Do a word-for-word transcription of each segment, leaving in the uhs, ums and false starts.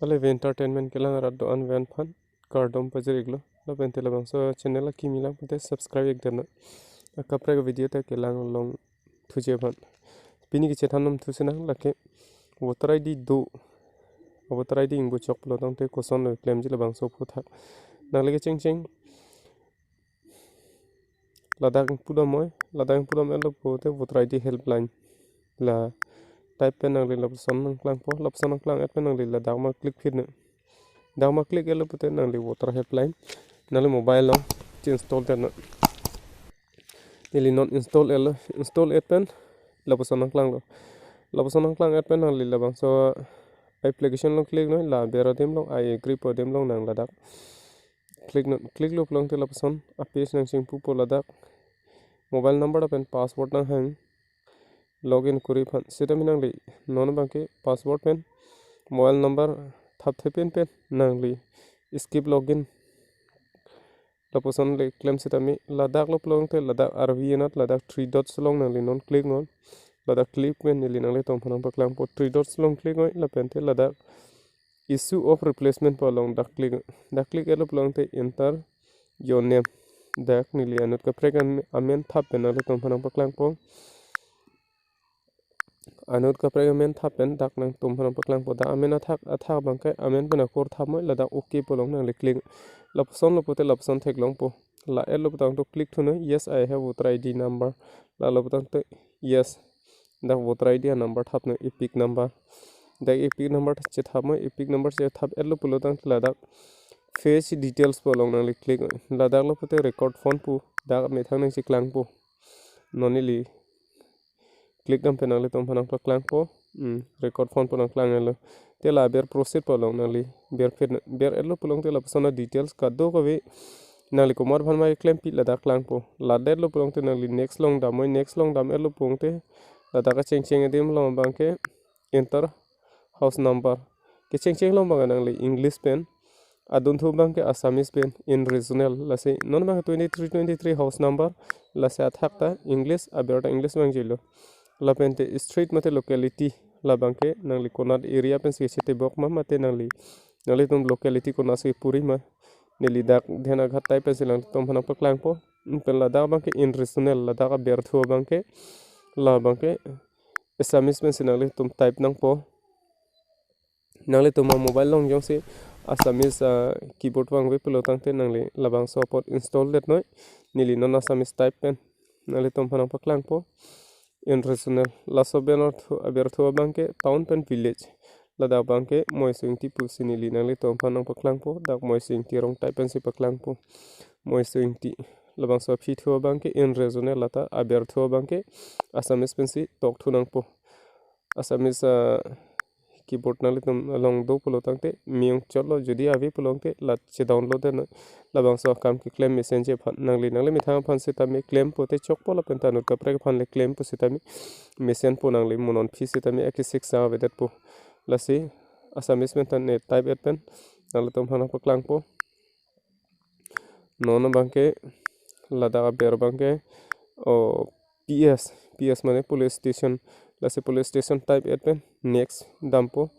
Ale ve entertainment kelang arat do-an ven aphan kardom pajir-iklo. Lapen te labangso channel akimi lang pute subscribe-ik deno. Akaprek video ta kelang long thuji aphan. Pini kechethan nom thusi nang lake voter I D do. Voter I D ingbo chok pulo tangte koson lo klemji labangso aphuthak. Nangli kechengcheng ladak pudam noi, ladak pudam-etlo pute voter I D helpline. La type pen nangli lapuson nangklangpo, lapuson nangklang-et pen nangli ladak ma click phit noi. Dak ma click-etlo pute nangli voter helpline nangli mobile along che-install deno. Neli non install-etlo, install-et pen lapuson nangklanglo. Lapuson nangklang-et pen nangli labangso application along click noi, la aber adim along, I agree pu adim along nang ladak click noi. Click-lo pulo tangte lapuson a-page nangchingpupo, ladak mobile number lapen password nanghang login kuri aphan. Sitame nangli non abangke password pen mobile number thapthe pen pen nangli skip login lapuson le klem sitame, ladak lo pulo tangte ladak arvi anat ladak three dots along nangli non click noi. Ladak click pen neli nanglitum aphan nangpaklangpo, three dots along click noi lapen te ladak issue of replacement pu along dak click noi. Dak click-etlo pulo tangte enter your name. Dak neli anut kaprek an-, amen thap pen nanglitum aphan nangpaklangpo. Anut kaprek amen thap pen dak nangtum aphan nangpaklangpo. Dak amen athak, athak abangke amen pen akur thap noi, ladak okay pu along nangli click. Lapuson lo pute lapuson theklongpo. La-etlo pu tangte click thu noi, yes, I have voter I D number. Lalo pu tangte yes. Dak voter I D anumber thap noi, EPIC number. Dak EPIC number chethap noi, EPIC number chethap-etlo pulo tangte ladak fetch details pu along nangli click noi. Ladak lo pute record phone pu dak methang nangcheklangpo. Non neli click dam pen nanglitum aphan nangpaklangpo. Hmm, record phone pu nangklang-etlo. Te la aber proceed pu along nangli ber phit noi. Ber-etlo pulo tangte lapuson a-details kadokave nangli komat aphan ma klempi ladak klangpo. La det-lo pulo tangte nangli next along dam noi, next along dam-etlo pulo tangte ladak kechengcheng adim along abangke enter house number. Kechengcheng along abangke nangli English pen, adunthu abangke Assamese pen, in regional. Lasi non abangke twenty-three twenty-three house number, lasi athak ta English, aber ta English vangjilo. Lapen te street mate locality, labangke nangli konat area pensi chetebok ma mate nangli, nanglitum locality konatsi puri ma. Neli dak Dhenaghat type pensi nanglitum aphan nangpaklangpo. Pen ladak abangke in regional, ladak aberthu abangke, labangke Assamese pensi nanglitum type nangpo. Nanglitum a-mobile along jongsi Assamese, ah, keyboard vangve pulo tangte nangli labangso apot install det noi. Neli non Assamese type pen nanglitum aphan nangpaklangpo. In regional, laso aberthu, aberthu abangke town pen village. Ladak abangke Moiso Ingti pusi neli nanglitum aphan nangpaklangpo. Dak Moiso Ingti arong type pensi paklangpo. Moiso Ingti. Labangso aphi thu abangke in regional, lata aberthu abangke Assamese pensi tokthu nangpo. Assamese, ah, keyboard nanglitum along do pulo tangte me-ong chotlo, jodi ave pulo tangte la che-download det noi. Labangso akam keklem mesenji aphan nangli, nangli methang aphan sitame klempo te chokpo, lapen ta anut kaprek aphan le klempo sitame mesenpo, nangli mo non aphi sitame akesik sa avedetpo. Lasi Assamese pen ta ne type-et pen nanglitum aphan nangpaklangpo. Non abangke ladak aber abangke, o, P S, P S mane police station. Lasi police station type-et pen next dampo.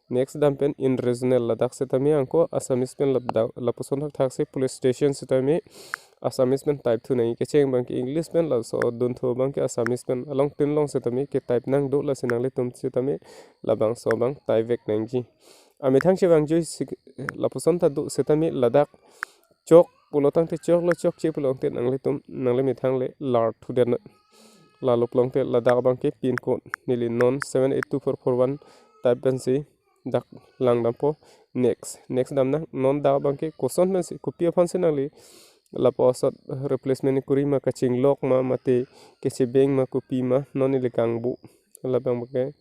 Next dam pen in regional, ladak sitame anke Assamese pen ladak, lapuson thakthak si police station sitame Assamese pen type thu nangji. Kecheng abangke English pen, laso adunthu abangke Assamese pen, along tin along sitame ke-type nangdo, lasi nanglitum sitame labangso abang type vek nangji. Amethang si vangjui si lapuson ta do sitame ladak chok pulo tangte choklo, chokche pulo tangte nanglitum, nangli methang le lar thu det noi. Lalo pulo tangte ladak abangke pin code, neli non seven eight two four four one type pensi dak lang dampo. Next, next dam nang. Non dak abangke koson pensi, kopi aphansi nangli lapuson replacement kuri ma, kachinglok ma, mate kachebeng ma, kopi ma, non neli kangbu. Labang abangke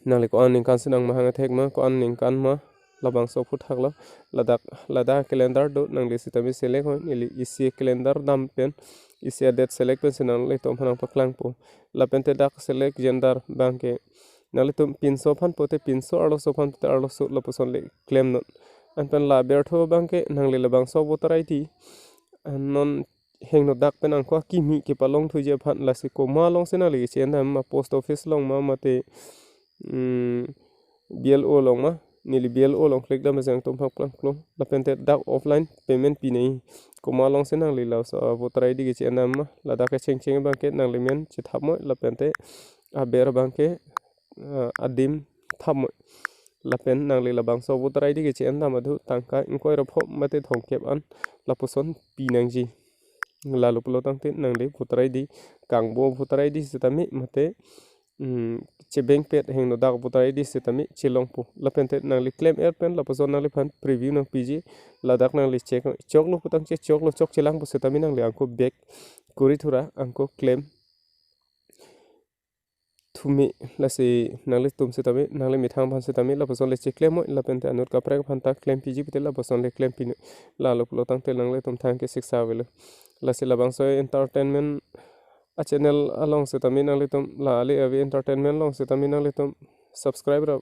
nangli ko-an aningkan si nangmahang athek ma, ko-an aningkan ma, labangso aphuthak lo. Ladak, ladak calendar do, nangli sitame select noi, neli isi calendar dam pen, isi a-date select pensi nanglitum aphan nangpaklangpo. Lapen te dak select gender abangke nanglitum pinso aphan pote pinso, arloso aphan pote arloso, lapuson le klem non. Anpen la aberthu abangke nangli labangso voter I D, ah, non hingno dak pen anke akimi kepalong thuji aphan, lasi komat alongsi nangli che-en dam ma, post office along ma, mate, mm, B L O along ma, neli B L O along klik dam jang tum phak plang plong. Lapen te dak offline payment pi nangji. Komat alongsi nangli laso, ah, voter I D keche-endam ma, ladak kecheng cheng abangke nangli men chethap moi, lapen te aber abangke, ah, adim thap moi. Lapen nangli labangso voter I D keche-endam adu tangka ingkoi ra pho mate thomkep an lapuson pi nangji. Lalo pulo tangte nangli voter I D, kangbo voter I D sitame mate, mm, chebengpet hingno dak voter I D sitame chelongpo. Lapen te nangli claim er pen lapuson nangliphan preview nangpiji, ladak nangli check, choklo putangte choklo, chokchelang pusitame nangli angko back kori thura angko claim thume. Lasi nanglitum sitame, nangli methang aphan sitame lapuson le che-claim moi, lapen te anut kaprek aphan ta claim piji pute lapuson le claim pi noi. Lalo pulo tangte nanglitum thang ke siksa avelo. Lasi labangso entertainment a-channel along sitame nanglitum, la ali ave entertainment along sitame nanglitum subscribe ra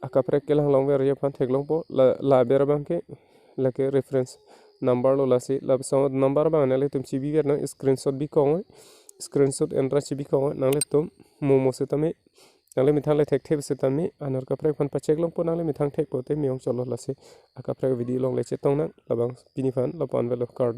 akaprek kelang longver aphan theklongpo. La, la aber abangke lake reference number lo, lasi laso number abang nanglitum chebi ver nang, screenshot bikong oi, screenshot enra chebikong oi, nanglitum momo sitame, nangli methang le thekthe sitame anut kaprek aphan pacheklongpo, nangli methang thekpo te me-ong cholo. Lasi akaprek video along le chetong nang, labang pini aphan lapu-an avelo, kardom.